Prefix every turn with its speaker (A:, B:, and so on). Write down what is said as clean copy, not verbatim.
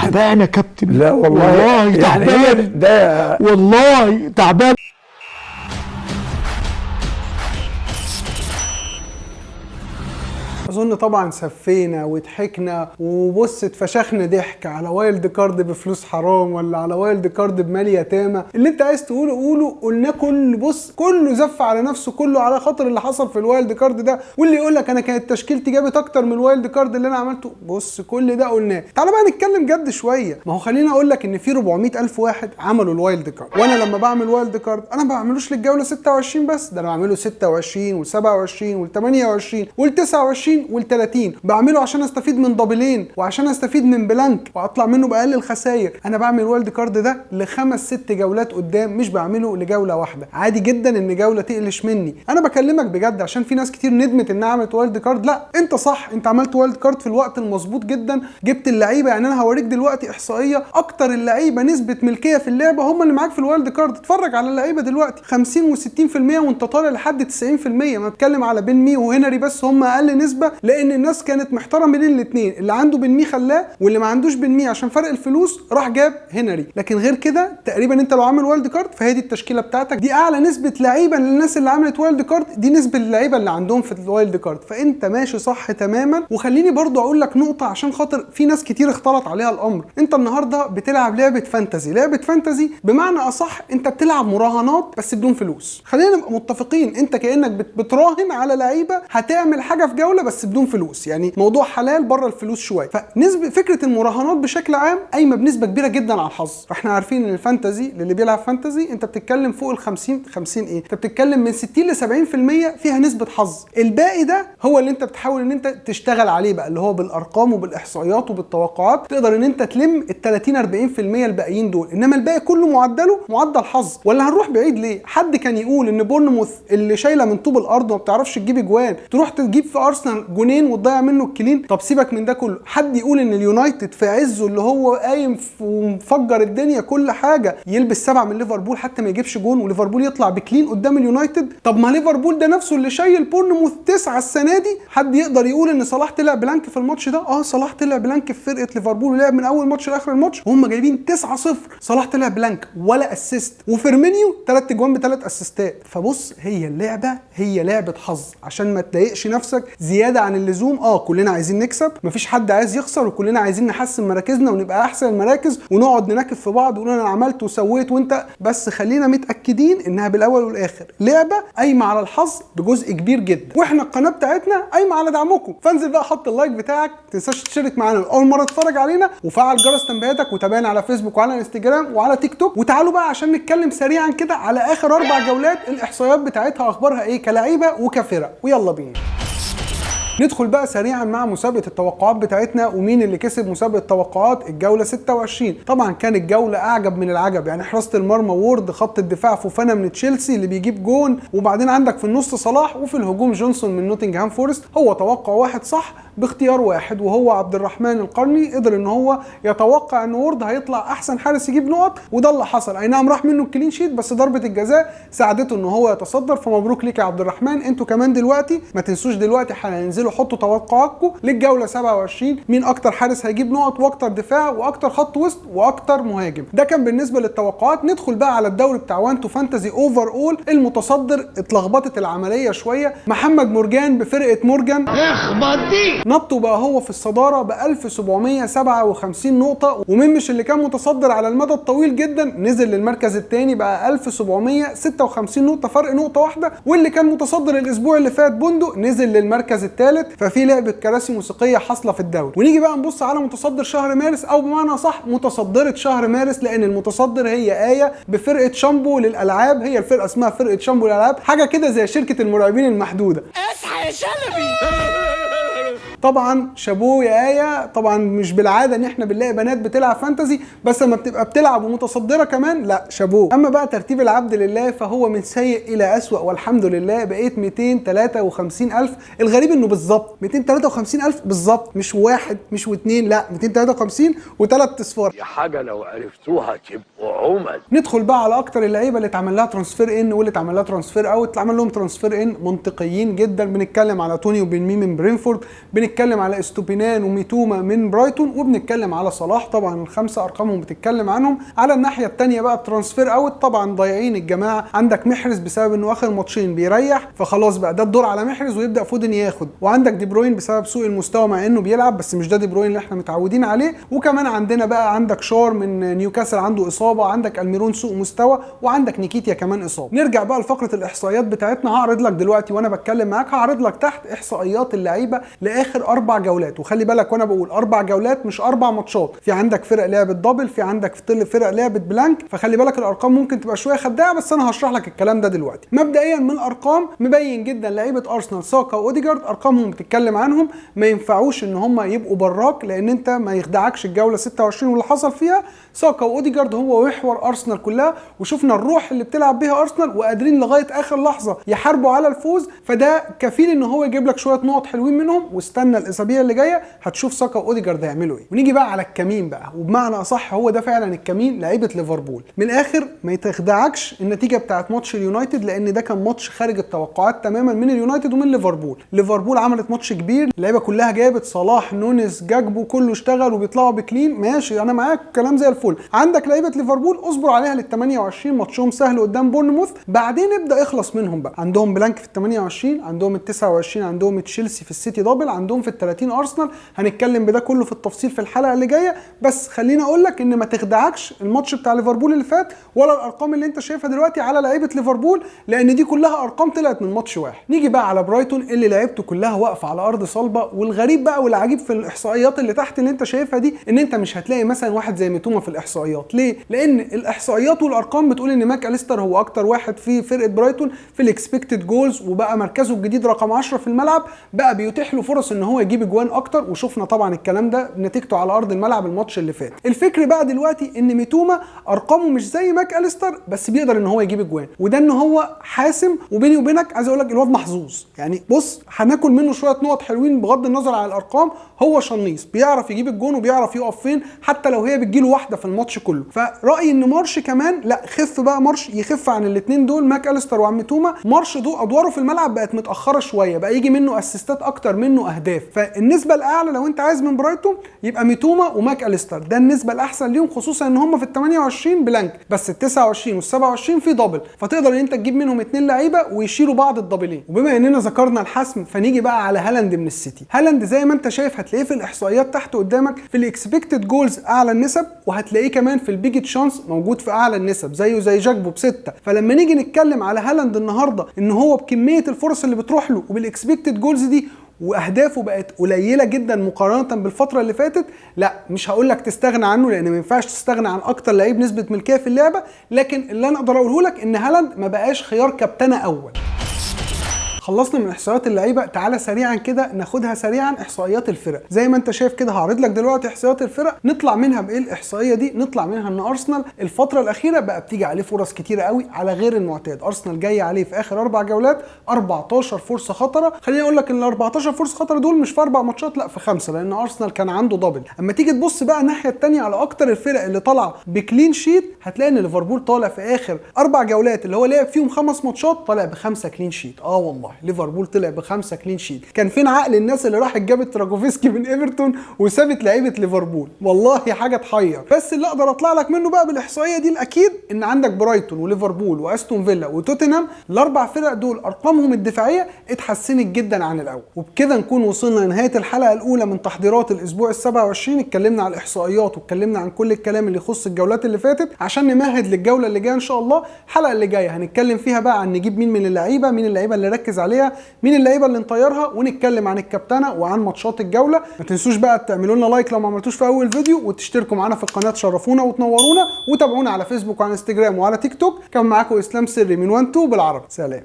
A: تعبان يا كابتن.
B: لا والله،
A: والله
B: يعني
A: تعبان
B: ده
A: والله تعبان.
C: اظن طبعا سفينا وضحكنا وبص اتفشخنا ضحك على wild card بفلوس حرام ولا على wild card بمال يتامى. اللي انت عايز تقوله قوله، قلناه كل بص كله زف على نفسه، كله على خاطر اللي حصل في ال wild card ده. واللي يقول لك انا كانت تشكيلتي جابت اكتر من ال wild card اللي انا عملته، بص كل ده قلناه. تعالى بقى نتكلم جد شوية. ما هو خليني اقول لك ان في 400 الف واحد عملوا ال wild card، وانا لما بعمل wild card انا ما بعملوش للجوله 26 بس، ده انا بعمله 26 و27 وال28 وال29 وال30، بعمله عشان استفيد من double ين وعشان استفيد من blank واطلع منه باقل الخسائر. انا بعمل wild card ده لخمس ست جولات قدام، مش بعمله لجوله واحدة. عادي جدا ان جولة تقلش مني. انا بكلمك بجد عشان في ناس كتير ندمت انها عملت wild card. لا انت صح، انت عملت wild card في الوقت المظبوط جدا، جبت اللعيبة. يعني انا هوريك دلوقتي احصائية اكتر اللعيبة نسبه ملكية في اللعبة هم اللي معاك في ال wild card. اتفرج على اللعيبة دلوقتي 50 و60% وانت طالع لحد 90%. ما بتكلم على بن مي وهنري بس هم اقل نسبه، لان الناس كانت محتارة بين الاثنين، اللي عنده بن مي خلاه واللي ما عندوش بن مي عشان فرق الفلوس راح جاب هنري. لكن غير كده تقريبا انت لو عامل wild card فهي دي التشكيلة بتاعتك، دي اعلى نسبه لعيبة للناس اللي عملت wild card، دي نسبه اللعيبة اللي عندهم في ال wild card. فانت ماشي صح تماما. وخليني برضو اقول لك نقطة عشان خاطر في ناس كتير اختلط عليها الامر. انت النهارده بتلعب لعبه fantasy، لعبه fantasy بمعنى اصح انت بتلعب مراهنات بس بدون فلوس. خلينا نبقى متفقين، انت كانك بتراهن على لعيبة هتعمل حاجة في جولة بس بدون فلوس، يعني موضوع حلال بره الفلوس شوية. فنسبة فكرة المراهنات بشكل عام قايمة بنسبة كبيرة جدا على الحظ. فاحنا عارفين ان ال fantasy للي بيلعب fantasy انت بتتكلم فوق ال 50، 50 ايه، انت بتتكلم من 60 ل 70% فيها نسبه حظ. الباقي ده هو اللي انت بتحاول ان انت تشتغل عليه بقى، اللي هو بالارقام وبالاحصائيات وبالتوقعات تقدر ان انت تلم ال 30 40% الباقيين دول، انما الباقي كله معدله معدل حظ. ولا هنروح بعيد ليه؟ حد كان يقول ان بورنموث اللي شايله من طوب الارض وما بتعرفش تجيب اجوان تروح تجيب في ارسنال جونين وتضيع منه ال clean؟ طب سيبك من ده كله، حد يقول ان اليونايتد في عزه اللي هو قايم ومفجر الدنيا كل حاجة يلبس 7 من ليفربول حتى ما يجيبش جون وليفربول يطلع ب clean قدام اليونايتد؟ طب ما ليفربول ده نفسه اللي شايل بورنموث 9 السنة دي، حد يقدر يقول ان صلاح طلع blank في الماتش ده؟ اه صلاح طلع blank في فرقه ليفربول ولعب من اول ماتش لاخر الماتش وهم جايبين 9-0، صلاح طلع blank ولا assist، وفيرمينيو 3 اجوان بثلاث assist ات. فبص هي اللعبة هي لعبه حظ، عشان ما تضايقش نفسك زيادة عن اللزوم. كلنا عايزين نكسب، مفيش حد عايز يخسر، وكلنا عايزين نحسن مراكزنا ونبقى احسن المراكز ونقعد ننكف في بعض ونقول انا عملت وسويت وانت، بس خلينا متاكدين انها بالاول والاخر لعبه قايمة على الحظ بجزء كبير جدا، واحنا القناة بتاعتنا قايمة على دعمكم. فانزل بقى حط ال like بتاعك، ما تنساش تشترك معانا اول مرة تتفرج علينا، وفعل جرس تنبيهاتك، وتابعنا على فيسبوك وعلى انستجرام وعلى تيك توك. وتعالوا بقى عشان نتكلم سريعا كده على اخر 4 جولات الاحصائيات بتاعتها اخبارها ايه كلعيبه وكفرق، ويلا بينا ندخل بقى سريعا مع مسابقة التوقعات بتاعتنا ومين اللي كسب مسابقة توقعات الجولة 26. طبعا كانت جولة اعجب من العجب، يعني حراسة المرمى وورد، خط الدفاع فوفانا من تشيلسي اللي بيجيب جون، وبعدين عندك في النص صلاح، وفي الهجوم جونسون من نوتنغهام فورست. هو توقع واحد صح باختيار واحد وهو عبد الرحمن القرني، قدر ان هو يتوقع ان وورد هيطلع احسن حارس يجيب نقط، وده اللي حصل. اي نعم راح منه ال clean sheet بس ضربه الجزاء ساعدته ان هو يتصدر، فمبروك ليك يا عبد الرحمن. انتوا كمان دلوقتي ما تنسوش دلوقتي هننزلوا حطوا توقعاتكم للجوله 27، مين اكتر حارس هيجيب نقط واكتر دفاع واكتر خط وسط واكتر مهاجم. ده كان بالنسبة للتوقعات. ندخل بقى على الدوري بتاع 1 2 fantasy overall. المتصدر اتلخبطت العملية شوية، محمد مرجان بفرقة مورجان
A: اخبط دي
C: نطوا بقى هو في الصدارة ب 1757 نقطة، وممش اللي كان متصدر على المدى الطويل جدا نزل للمركز الثاني بقى 1756 نقطة، فرق نقطة واحدة. واللي كان متصدر الاسبوع اللي فات بندق نزل للمركز الثالث. ففي لعبه كراسي موسيقية حاصله في الدوري. ونيجي بقى نبص على متصدر شهر مارس، او بمعنى صح متصدره شهر مارس، لان المتصدر هي آية بفرقة شامبو للالعاب. هي الفرقة اسمها فرقه شامبو للالعاب، حاجة كده زي شركة المرعبين المحدودة.
D: اصحى يا شلبي.
C: طبعا شابوه يا آية. طبعا مش بالعادة ان احنا بنلاقي بنات بتلعب fantasy، بس لما بتبقى بتلعب ومتصدره كمان لا شابوه. اما بقى ترتيب العبد لله فهو من سيء الى اسوأ، والحمد لله بقيت 253,000. الغريب انه بالظبط 253,000 بالظبط، مش واحد مش واثنين، لا 253 وثلاث اصفار.
B: دي حاجة لو عرفتوها تبقوا عمد.
C: ندخل بقى على اكتر اللعيبة اللي اتعمل لها transfer in واللي اتعمل لها transfer out. اتعمل لهم transfer in منطقيين جدا. بنتكلم على توني وبن مي من برينفورد، بنتكلم بنتكلم على استوبينان وميتوما من برايتون، وبنتكلم على صلاح. طبعا الخمسة ارقامهم بتتكلم عنهم. على الناحية الثانية بقى ال transfer out طبعا ضايعين الجماعة. عندك محرز بسبب انه اخر ماتشين بيريح، فخلاص بقى ده الدور على محرز ويبدا فودن ياخد. وعندك دي بروين بسبب سوء المستوى مع انه بيلعب، بس مش ده دي بروين اللي احنا متعودين عليه. وكمان عندنا بقى عندك شار من نيوكاسل عنده اصابه، عندك الميرون سوء مستوى، وعندك نيكيتيا كمان اصابه. نرجع بقى لفقره الاحصائيات بتاعتنا. هعرض لك دلوقتي وانا بتكلم معاك، هعرض لك تحت احصائيات اللعيبة لاخر 4 جولات. وخلي بالك وانا بقول 4 جولات مش 4 ماتشات، في عندك فرق لعبت double، في عندك فرق لعبت blank، فخلي بالك الارقام ممكن تبقى شوية خداعة، بس انا هشرح لك الكلام ده دلوقتي. مبدئيا من الارقام مبين جدا لعيبة ارسنال ساكا واوديجارد ارقامهم بتتكلم عنهم، ما ينفعوش ان هم يبقوا براك، لان انت ما يخدعكش الجولة 26 واللي حصل فيها. ساكا واوديجارد هو محور ارسنال كلها، وشفنا الروح اللي بتلعب بيها ارسنال، وقادرين لغاية اخر لحظة يحاربوا على الفوز، فده كفيل ان هو يجيب لك شوية نقط حلوين منهم. واستنى الاسابيع اللي جاية هتشوف ساكا واوديجارد هيعملوا ايه. ونيجي بقى على الكمين بقى، وبمعنى اصح هو ده فعلا الكمين، لعيبة ليفربول. من الاخر ما تخدعكش النتيجة بتاعت ماتش اليونايتد، لان ده كان ماتش خارج التوقعات تماما من اليونايتد ومن ليفربول. ليفربول عملت ماتش كبير، اللعيبة كلها جابت، صلاح نونس جاكبو كله اشتغل وبيطلعوا ب clean، ماشي انا معاك كلام زي الفل. عندك لعيبة ليفربول اصبر عليها لل 28، ماتشهم سهل قدام بورنموث، بعدين ابدا اخلص منهم بقى. عندهم blank في ال 28، عندهم ال 29، عندهم تشيلسي في السيتي double، عندهم في ال 30 ارسنال. هنتكلم بده كله في التفصيل في الحلقة اللي جاية، بس خليني اقول لك ان ما تخدعكش الماتش بتاع ليفربول اللي فات ولا الارقام اللي انت شايفها دلوقتي على لعيبة ليفربول، لان دي كلها ارقام طلعت من ماتش واحد. نيجي بقى على برايتون اللي لعيبته كلها واقفة على ارض صلبه. والغريب بقى والعجيب في الاحصائيات اللي تحت اللي انت شايفها دي، ان انت مش هتلاقي مثلا واحد زي ميتوما في الاحصائيات. ليه؟ لان الاحصائيات والارقام بتقول ان ماك اليستر هو اكتر واحد في فرقه برايتون في ال expected goals، وبقى مركزه الجديد رقم 10 في الملعب، بقى بيتيح له فرص ان هو يجيب اجوان اكتر، وشفنا طبعا الكلام ده نتيجته على ارض الملعب الماتش اللي فات. الفكر بقى دلوقتي ان ميتوما ارقامه مش زي ماك اليستر، بس بيقدر ان هو يجيب اجوان، وده ان هو حاسم. وبيني وبينك عايز اقول لك الواد محظوظ، يعني بص هناكل منه شوية نقط حلوين بغض النظر عن الارقام، هو شنيص بيعرف يجيب الجون وبيعرف يقف فين حتى لو هي بتجيله واحدة في الماتش كله. فرايي ان مارش كمان لا خف بقى، مارش يخف عن الاثنين دول ماك اليستر وعم ميتوما. مارش دول ادواره في الملعب بقت متاخرة شوية، بقى يجي منه assist ات اكتر منه اهداف. فالنسبه الاعلى لو انت عايز من برايتون يبقى ميتوما وماك اليستر، ده النسبة الاحسن ليهم، خصوصا ان هم في ال 28 blank، بس ال 29 وال 27 في double، فتقدر ان انت تجيب منهم اثنين لعيبة ويشيلوا بعض ال double ين. وبما اننا ذكرنا الحسم فنيجي بقى على هالاند من السيتي. هالاند زي ما انت شايف هتلاقيه في الاحصائيات تحت قدامك في ال expected goals اعلى النسب، وهتلاقيه كمان في ال big chance موجود في اعلى النسب زيه زي جاكبو ب6. فلما نيجي نتكلم على هالاند النهارده ان هو بكمية الفرص اللي بتروح له وبال expected goals دي واهدافه بقت قليله جدا مقارنة بالفترة اللي فاتت، لا مش هقول لك تستغنى عنه، لان ما ينفعش تستغنى عن اكتر لعيب نسبه ملكية في اللعبة، لكن اللي انا اقدر اقوله لك ان هالاند ما بقاش خيار كابتنه اول. خلصنا من احصائيات اللعيبة، تعالى سريعا كده ناخدها سريعا احصائيات الفرق. زي ما انت شايف كده هعرض لك دلوقتي احصائيات الفرق، نطلع منها بايه الاحصائية دي؟ نطلع منها ان ارسنال الفترة الاخيرة بقى بتيجي عليه فرص كتيرة قوي على غير المعتاد. ارسنال جاي عليه في اخر 4 جولات 14 فرصة خطره. خليني اقول لك ان ال 14 فرصة خطره دول مش في 4 ماتشات، لا في 5، لان ارسنال كان عنده double. اما تيجي تبص بقى الناحية الثانية على اكتر الفرق اللي طالعه ب clean sheet، هتلاقي ان ليفربول طالع في اخر 4 جولات اللي هو لعب فيهم 5 ماتشات طالع ب5 clean sheet. والله ليفربول طلع ب5 clean sheet. كان فين عقل الناس اللي راحت جابت تراكوفسكي من ايفرتون وسابت لعيبة ليفربول؟ والله حاجة تحير. بس اللي اقدر اطلع لك منه بقى بالاحصائيه دي الاكيد ان عندك برايتون وليفربول واستون فيلا وتوتنهام، الاربع فرق دول ارقامهم الدفاعية اتحسنت جدا عن الاول. وبكده نكون وصلنا لنهاية الحلقة الاولى من تحضيرات الاسبوع ال27. اتكلمنا على الاحصائيات واتكلمنا عن كل الكلام اللي يخص الجولات اللي فاتت عشان نمهد للجوله اللي جاية ان شاء الله. الحلقة اللي جاية هنتكلم فيها بقى عن نجيب مين من اللعيبة، مين اللعيبة اللي ركز عليها، مين اللعيبة اللي نطيرها، ونتكلم عن الكابتنه وعن ماتشات الجولة. ما تنسوش بقى تعملوا لنا like لو ما عملتوش في اول فيديو، وتشتركوا معانا في القناة تشرفونا وتنورونا، وتابعونا على فيسبوك وعلى انستجرام وعلى تيك توك. كان معاكم اسلام سري من 1 2 بالعربي. سلام.